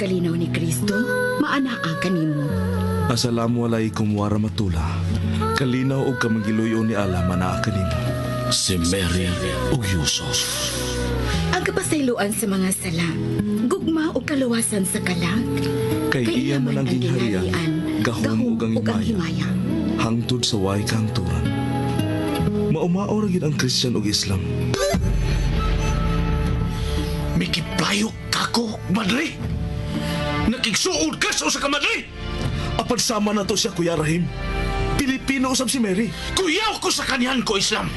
kalinaw ni Kristo, maanaa kanimo. Assalamu alaikum warahmatullah. Kalinaw og kamangiluyo ni Allah manaa kanimo. Si Mary ug Yusuf. Ang kapasayloan sa mga sala, gugma o kaluwasan sa kalag. Kay iya man ang gingharian, gahom ug ang himaya. Hangtod sa way kahangturan. Maumao ra gid ang Christian ug Islam. Mikiplayo kako, madre. Nakigsuod ka sa usa ka madre. Apan sama na to siya, Kuya Rahim. Pilipino usab si Mary. Kuyaw ko sa kanyan ko, Islam.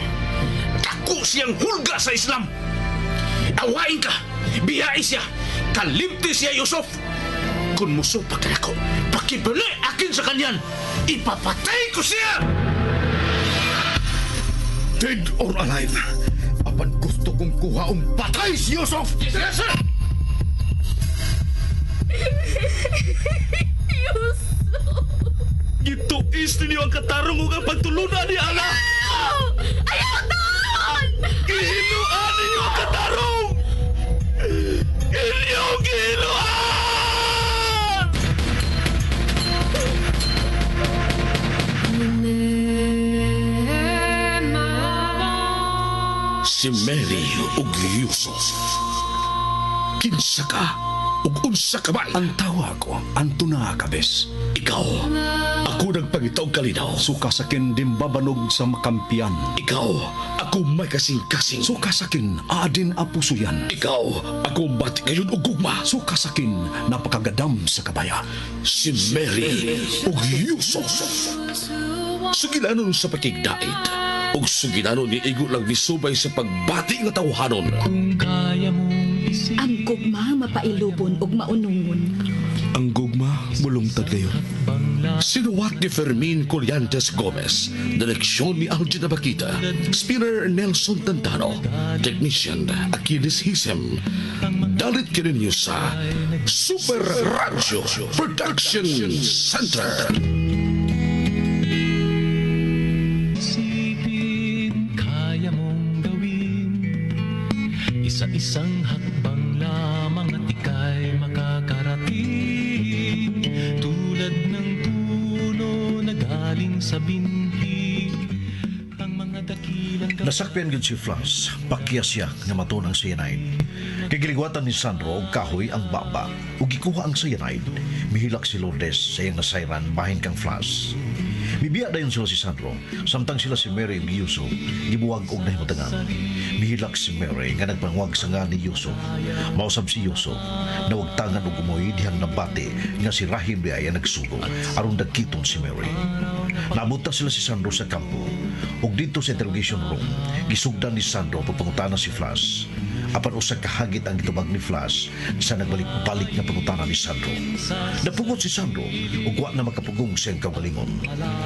Dako siyang hulga sa Islam. Awain ka, biyai siya, kalimti siya, Yusuf. Kung musupak ka nako, pakibali akin sa kanyan, ipapatay ko siya! Dead or alive, apan gusto kong kuhaong patay si Yusuf! Yes, sir! Yusuf! Gituis ninyo ang katarong ug ang pagtulunan ni Allah! Ayaw taon! Gihinuan ninyo ang katarong! Inyong gihinuan! Si Mary ug Yusuf. Kinsa ka ug unsa ka man? Ang tawa ko, Antuna Kabes. Ikaw, ako nagpangita og kalinaw. Suka sakin dimbabanog sa makampiyan. Ikaw, ako may kasing-kasing. Suka sakin, aadin apusuyan. Ikaw, ako bati ngayon og gugma. Suka sakin, napakagadam sa kabaya. Si Mary ug Yusuf. Sugilanon sa pakigdait ug sugilanon ni igo lang misubay sa pagbati nga tawhanon. Ang gugma mapailubon ug maunungon. Ang gugma mulungtad kayo. Sinuwat ni Fermin Collantes Gomez, direksyon ni Algin Abakita, spinner Nelson Tantano, technician Achilles Hisem. Dalit kininyo sa Super Radio Production Center. Isipin, kaya mong gawin. Isa-isang hakbang lamang at ika'y makakarating. Tulad ng puno na galing sa binhi, ang mga dakilang Nasakpian gyud si Flash, pakya siya nga maton ang cyanide. Kay giligwatan ni Sandro og kahoy ang baba ug gikuha ang cyanide. Mihilak si Lourdes sa iyang nasayran bahin kang Flash. Mibiya dayon sila si Sandro, samtang sila si Mary ug Yusuf gibuwag og nahimutangan. Mihilak si Mary nga nagpangwag sa nga ni Yusuf. Mausab si Yusuf, nawagtangan og umoy dihang nabati nga si Rahim diay ang nagsugo aron dagkiton si Mary. Naabuta sila si Sandro sa kampo ug dito sa interrogation room, gisugdan ni Sandro pagpangutana si Flash. Apan usa ka hagit ang gitubag ni Flash sa nagbalik-balik nga pangutana ni Sandro. Napungot si Sandro ug wa na makapugong sa iyang kaugalingon.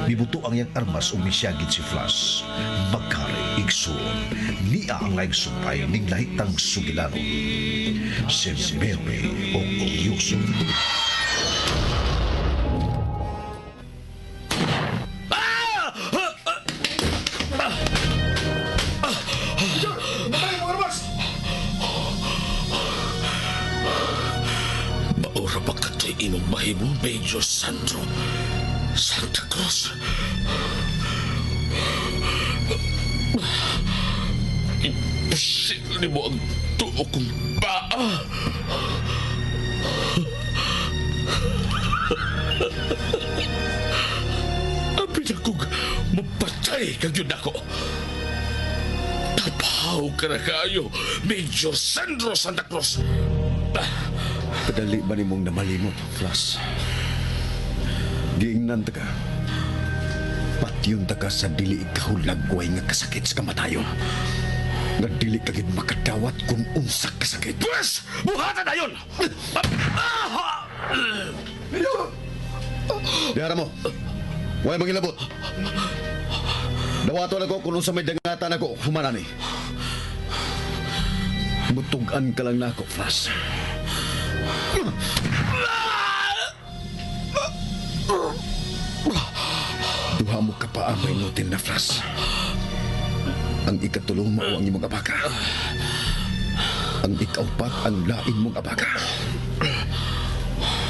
Mibuto ang iyang armas ug misiyagit si Flash. Magkari igsuon, niya ang laing sumpay ning lahitang sugilanon. Si Mary ug Yusuf. Maura pa kato'y imong mahimo, Major Sandro Santa Cruz. Imposible mo ang tuo kong paa. Abi na kong mapatay kag yun ako. Tapaw ka na kayo, Major Sandro Santa Cruz. Padali ba nimong namalimot, Flash? Giingnan ta ka. Patyon ta ka sa dili ikahulagway nga kasakit sa kamatayon. Nga dili ka gid makadawat kung unsa kasakit. Pwes! Buhatan na yun! Diara mo. Huwag mangilabot. Dawato na ko kung unsa may dangatan ako humanani. Mutugan ka lang nako, Flash. Duha mo ka pa ang may nutin na, Flash. Ang ikatulong mao ang imong abaka. Ang ikaupat ang lain mong abaka.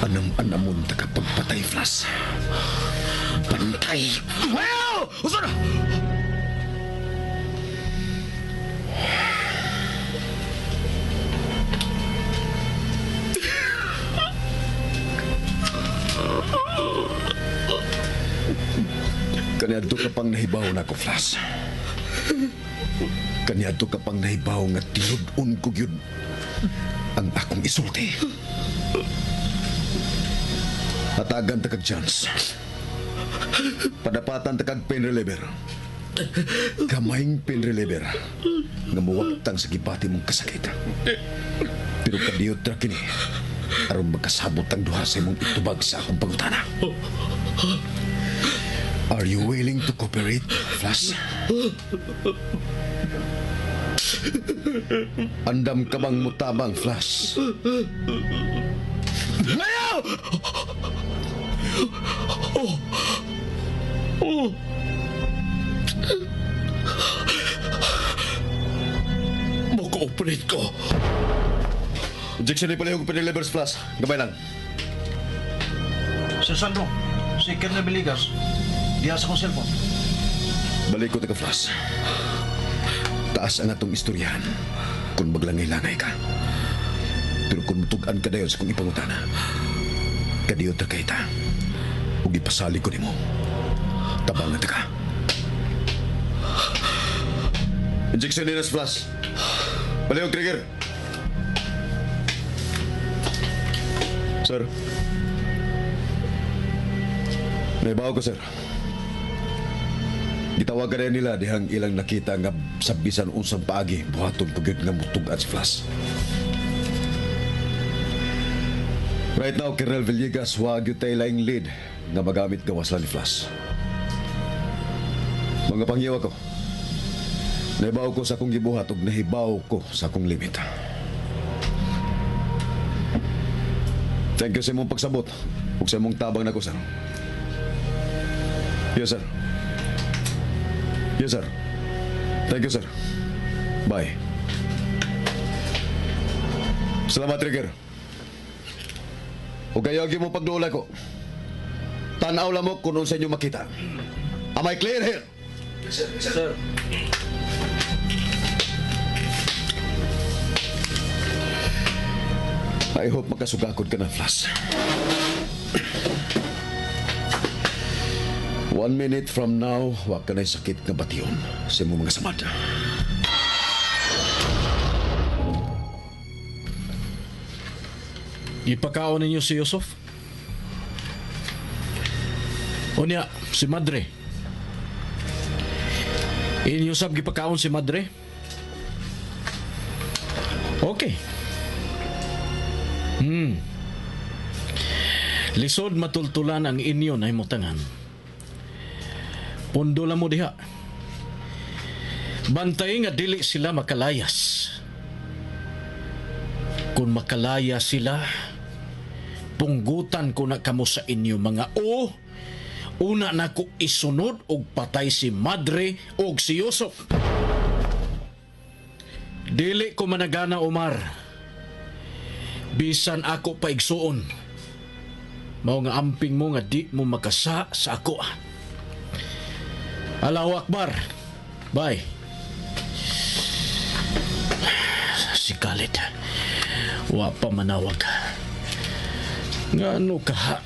Anam-anamon ta ka pagpatay, Flash. Bantay! Ayaw! Usa na! Kaniadto ka pang nahibaw na ko, Flash. Kaniadto ka pang nahibaw nga tinud-on ko gyud ang akong isulti. Hatagan ta kag chance. Padapatan ta kag pain reliever. Kamayng pain reliever nga muwagtang sa gibati mong kasakit. Pero kadiyot ra kini aron magkasabot ang duha sa imong itubag sa akong pangutana. Are you willing to cooperate, Flash? Andam ka bang mutabang, Flash? Ayaw! Oh. Oh. Mo-cooperate ko. Injection ni palihog pinilivers, Flash. Gamay lang. Sir Sandro, si Colonel Villegas, diha sa akong cellphone. Balik ko taga Flash. Taas ang atong istoryahan kung maglangay-langay ka. Pero kung mutug-an ka dayon sa kong ipangutana, kadiyot ra kay ta. Ug ipasalig ko nimo. Tabangan ta ka. Injection ni Nas Flash. Palihog, trigger. Sir. Naibaw ko, sir. Gitawag ka nila dihang ilang nakita nga sa bisan unsang paagi buhaton ko gyud nga mutug-an si Flash. Right now, Colonel Villegas, wa gyud tay laing lead nga magamit gawas lang ni Flash. Mga panghiwa ko. Nahibaw ko sa akong gibuhat ug nahibaw ko sa akong limit. Thank you sa imong pagsabot ug sa imong tabang nako, sir. Yes, sir. Yes, sir. Thank you, sir. Bye. Salamat, Trigger. O kayo ang mo pagduula ko. Tanaw lang mo kung unsa inyo makita. Am I clear here? Yes, sir. Yes, sir. I hope makasugakod ka na, Flash. 1 minute from now, wa ka na'y sakit nga bation sa imong mga samad. Ipakaon ninyo si Yusuf? Unya, si Madre. Inyo sab gipakaon si Madre? Okay. Lisod matultulan ang inyo na himutangan. Pundo lang mo diha. Bantay nga dili sila makalayas. Kung makalaya sila, punggutan ko na kamo sa inyo mga o. Una na ko isunod og patay si Madre og si Yusuf. Dili ko managana, Omar. Bisan ako pa igsuon. Mao nga amping mo nga di mo makasa sa ako. Allahu Akbar. Bye. Si Khalid. Wa pa manawag. Ngano ka ha?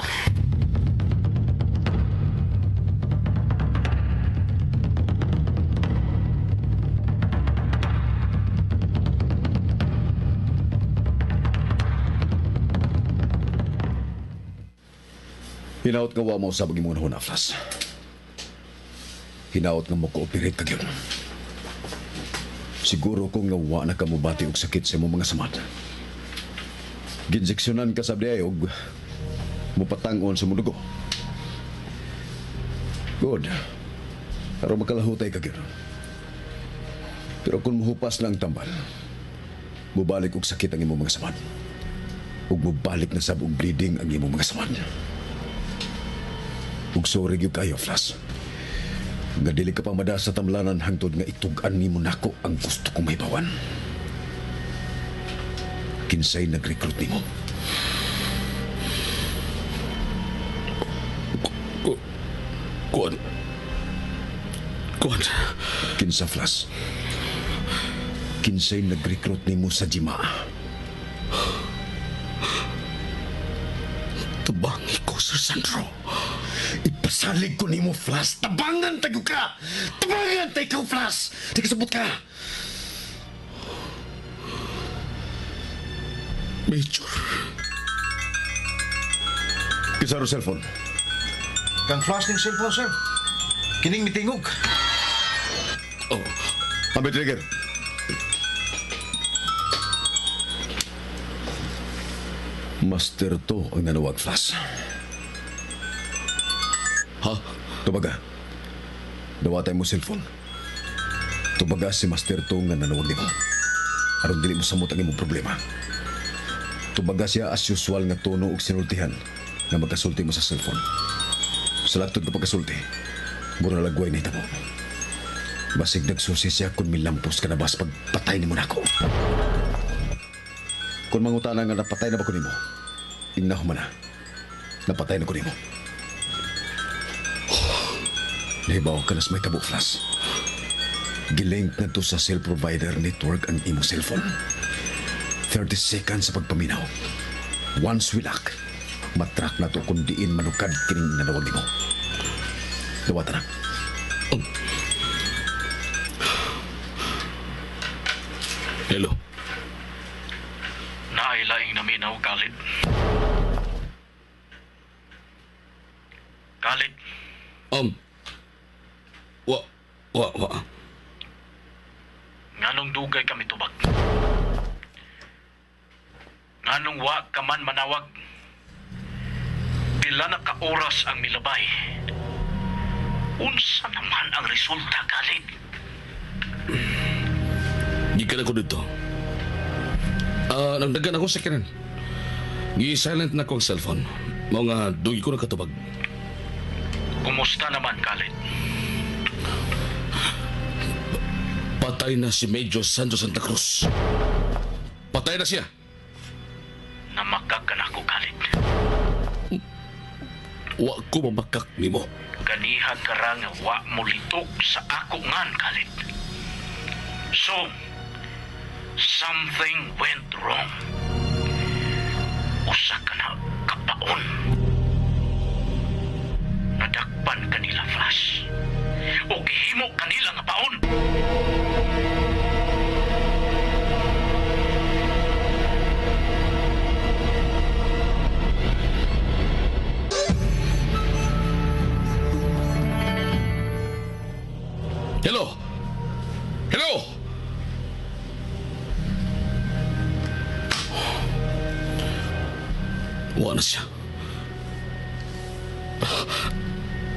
Hinaot nga wa mo sa imong huna, Flash. Hinaot nga mo cooperate ka gyud. Siguro kung nga wa na ka mobati og sakit sa imong mga samad. Ginjeksyonan ka sa diay og mupatang-on sa imong dugo. Good. Aron makalahutay ka gyud. Pero kung muhupas lang tambal, mubalik og sakit ang imong mga samad. Ug mubalik na sab og bleeding ang imong mga samad. Ug sorry gyud kayo, Flash. Nga dili ka pa mada sa tamlanan hangtod nga itug-an nimo nako ang gusto kong mahibawan. Kinsay nag-recruit nimo? Kinsa, Flash? Kinsay nag-recruit nimo sa Jimaa? Tabangi ko, Sir Sandro. Ipasalig ko nimo, Flash. Tabangan tayo ka! Tabangan tayo ka, Flash! Di kasabot ka! Major. Kinsa ro cellphone? Kang Flash ning cellphone, sir. Kining mitingog. Oh, Ambil trigger. Master to ang nanawag, Flash. Ha? Tubaga. Dawatay mo cellphone. Tubaga si Master to nga nanawag nimo. Aron dili mo samot ang imong problema. Tubaga siya as usual nga tono og sinultihan nga magkasulti mo sa cellphone. Sa latod ka pagkasulti, mura lagway na itabo. Basig nagsusi siya kung milampos ka na bas pagpatay nimo nako. Kung mangutana nga napatay na ba ko nimo, ingnaho man na. Napatay na ko nimo. Nahibaw ka na sa may tabo, Flash. Gilink na to sa cell provider network ang imo cellphone. 30 seconds sa pagpaminaw. Once we lock, matrack na to kung diin manukad kining nanawag nimo. Dawata na. Hello. Naay laing naminaw, Khalid. Khalid, Wa. Nganong dugay kami tubag? Nganong wa ka man manawag? Pila na ka oras ang milabay? Unsa naman ang resulta, Khalid? Gikan ako dito. Nagdagan ako sa kanan. Gi-silent na ko ang cellphone. Mao nga dugi ko nakatubag. Kumusta naman, Khalid? Patay na si Major Sandro Santa Cruz. Patay na siya. Namakak ka na ako, Khalid. Wa ko mamakak nimo. Ganiha ka ra nga wa mo litok sa ako ngan, Khalid. So, something went wrong. Usa ka na kapaon. Nadakpan kanila, Flash. O gihimo kanila nga paon. Hello? Hello? Wa na siya.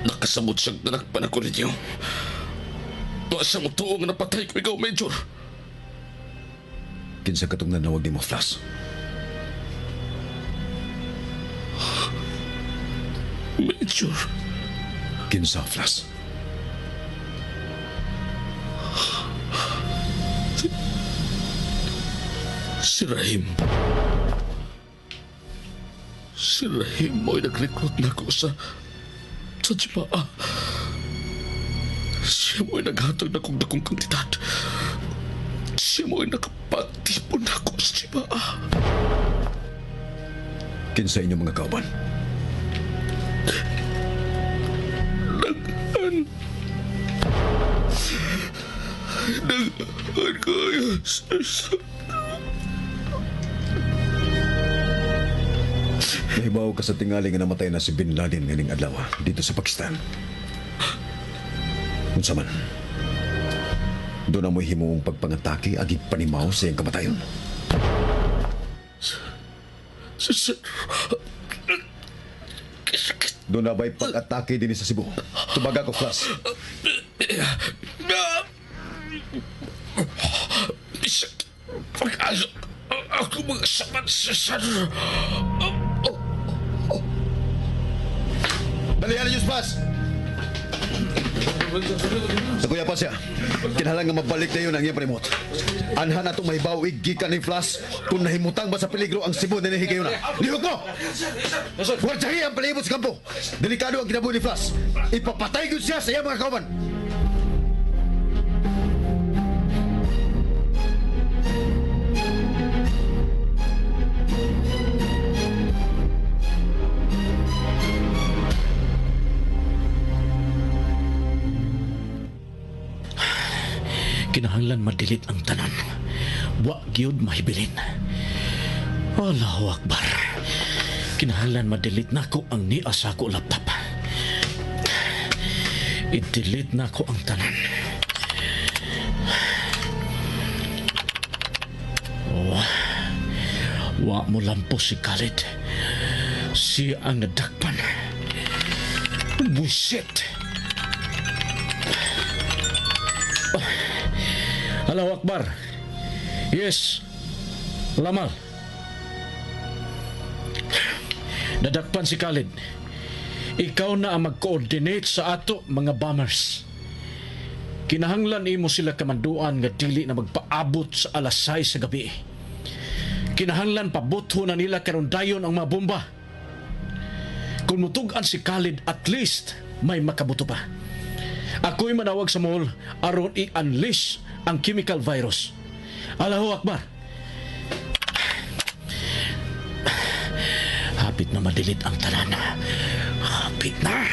Nakasamot siyang nanakpan ako ninyo. Wa siya mo tuo nga napatay ko ikaw, Major. Kinsa katong nanawag nimo, Flash? Major. Kinsa, Flash? Si Rahim. Si Rahim mo'y nag-recruit na ako sa Jimaa. Siya mo'y naghatag na kong dakong kantidad. Siya mo'y nakapagtipon na ako sa Jimaa. Kinsa inyong mga kauban? Daghan. Daghan kayo, Sir Sandro. Nahibaw ka sa tingali nga namatay na si Bin Laden nganing adlaw dito sa Pakistan. Unsa man? Doon na mo'y himuong pagpangatake agi panimaw sa iyang kamatayon. Doon na ba'y pag-atake din sa Cebu? Tubaga ko, Flash. Pag-aso, ako mga saman sa Sandro. Dalihan ninyo, Flash! Sa kuya pa siya. Kinahanglan nga mabalik na yun ang iyang panimot. Anhan na itong mahibaw gikan ni Flash kung nahimutang ba sa peligro ang Cebu na higayon na. Lihok mo! Wartsahi ang palibot sa kampo. Delikado ang kinabuhi ni Flash. Ipapatay yun siya sa iyang mga kauban. ma-delete ang tanan. Wa gyud mahibilin. Allahu Akbar. Kinahanglan ma-delete nako ang niya sa ako laptop. I-delete nako ang tanan. Oh, wa mo lampo si Khalid. Siya ang nadakpan. Buset! Oh. Allahu Akbar. Yes. Lamal. Nadakpan si Khalid. Ikaw na ang mag-coordinate sa ato mga bombers. Kinahanglan imo sila kamanduan nga dili na magpaabot sa alas 6 sa gabi. Kinahanglan pabutho na nila karon dayon ang mga bomba. Kung mutug-an si Khalid, at least may makabuto pa. Ako'y manawag sa mall aron i-unleash ang chemical virus. Allahu Akbar. Hapit na ma-delete ang tanan. Hapit na.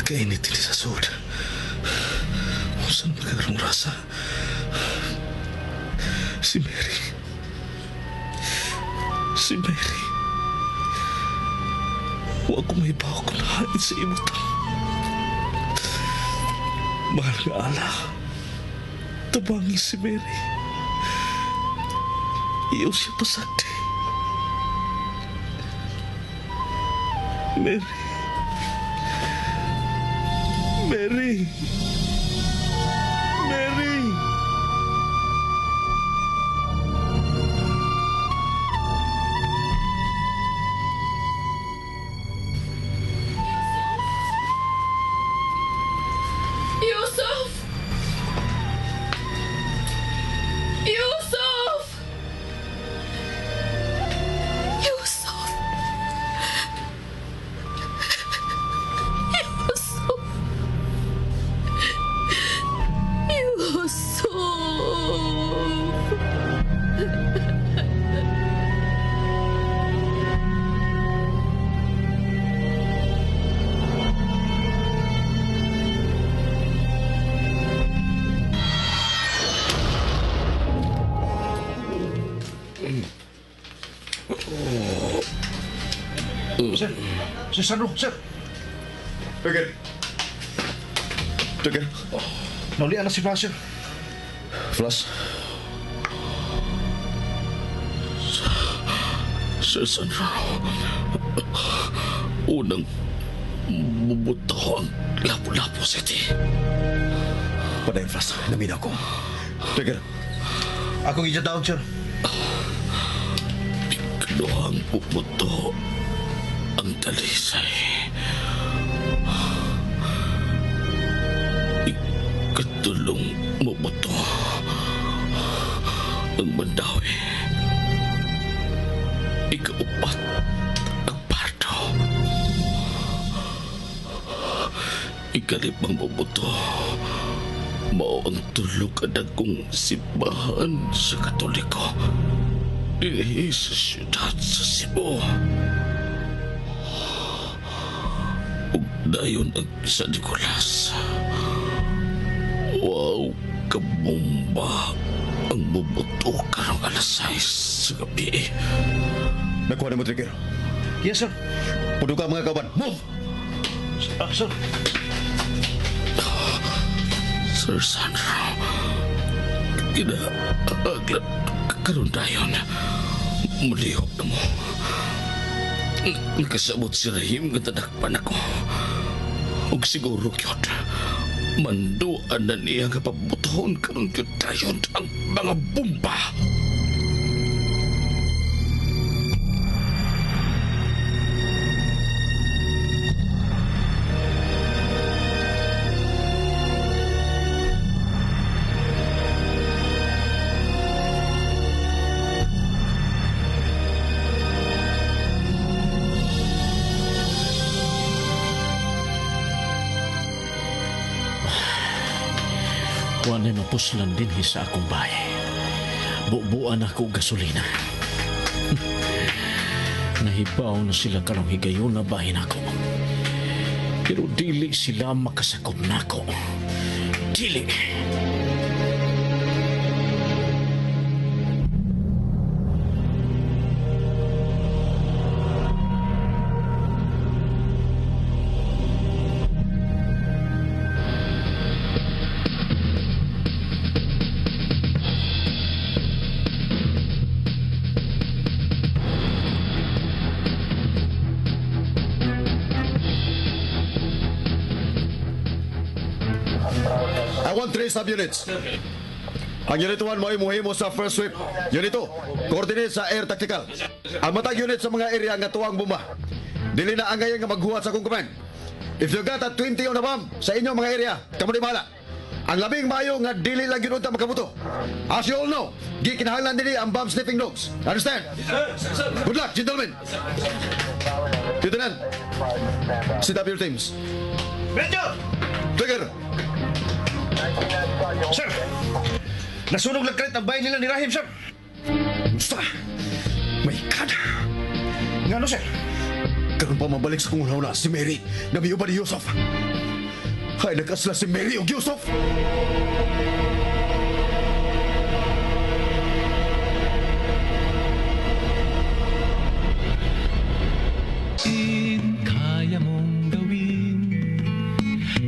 Kainit din sa sud. Saan magkaroong rasa? Si Mary. Si Mary. Huwag ko may bawa kung nahain sa imutang. Mahal nga ala. Tabangi si Mary. Iyo siya pasagdi. Mary. Mary. Mary. Yusuf! Yusuf! Yusuf! Yusuf! Yusuf! Sir! Sir Sandro! Sir! Tucker! Tucker! Naulian na si Flash, sir. Flash? Sir Sandro, unang bubuto ang Lapu-Lapu City. Padayon, Flash. Namina ko. Tucker! Akong ija down, sir. Ikaduhang bubuto ang talisay. Ikatulong bubuto ang Mandawi. Ikaupat ang Pardo. Ikalimang bubuto mao ang tulo ka dagkong simbahan sa Katoliko dinhi sa siyudad sa Cebu. Ug dayon ang San Nicolas. Wow, kabomba ang bubuto karong alas 6 sa gabi. Nakuha na mo, Trigger. Yes, sir. Puno ka, mga kaban. Move! Sir. Sir Sandro, ginaaglat karon dayon. Mulihok na mo. Nakasabot si Rahim nga tadakpan ako. Ug siguro gyud, manduan na niya nga pabutohon karon gyud dayon ang mga bomba. Wa na mapuslan din sa akong bahay. Bubuan ako gasolina. Nahibaw na sila karong higayon na bahin ako. Pero dili sila makasakop nako. Dili. I want 3 subunits. Ang Unit 1 mo ay muhimo sa first sweep. Unit 2, coordinate sa air tactical. Ang matag unit sa mga area nga tuwang bomba. Dili na angayan nga maghuwat sa akong command. If you got a 20 on the bomb sa inyong mga area, kamo di bahala. Ang labing maayo nga dili lang yun unta makabuto. As you all know, gikinahanglan dinhi ang bomb sniffing dogs. Understand? Good luck, gentlemen. Lieutenant, set up your teams. Major! Trigger! Sir! Nasunog lang kalit ang bahay nila ni Rahim, sir! Basta! My God! Ngano, sir? Karon pa mabalik sa kong na si Mary na miuban ni Yusuf. Ay, nagkasla si Mary ug Yusuf! Kaya mong gawin,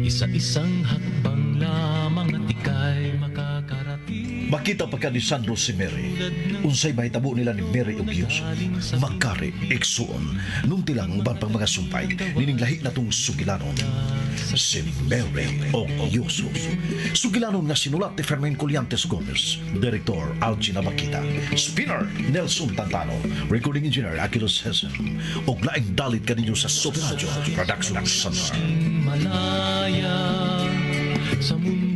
isa-isang hakbang lamang at ika'y makakarating. Makita pa ka ni Sandro si Mary. Unsay mahitabo nila ni Mary ug Yusuf. Magkari, iksuon, nunti lang uban pang mga sumpay, nining lahi na tong sugilanon. Si Mary o Yusuf. Sugilanon nga sinulat ni Fermin Collantes Gomez, Director Algina Bakita, Spinner Nelson Tantano, Recording Engineer Aquilos Hessen, ug laing dalit kaninyo sa Super Radio Production Center. Malaya sa mundo.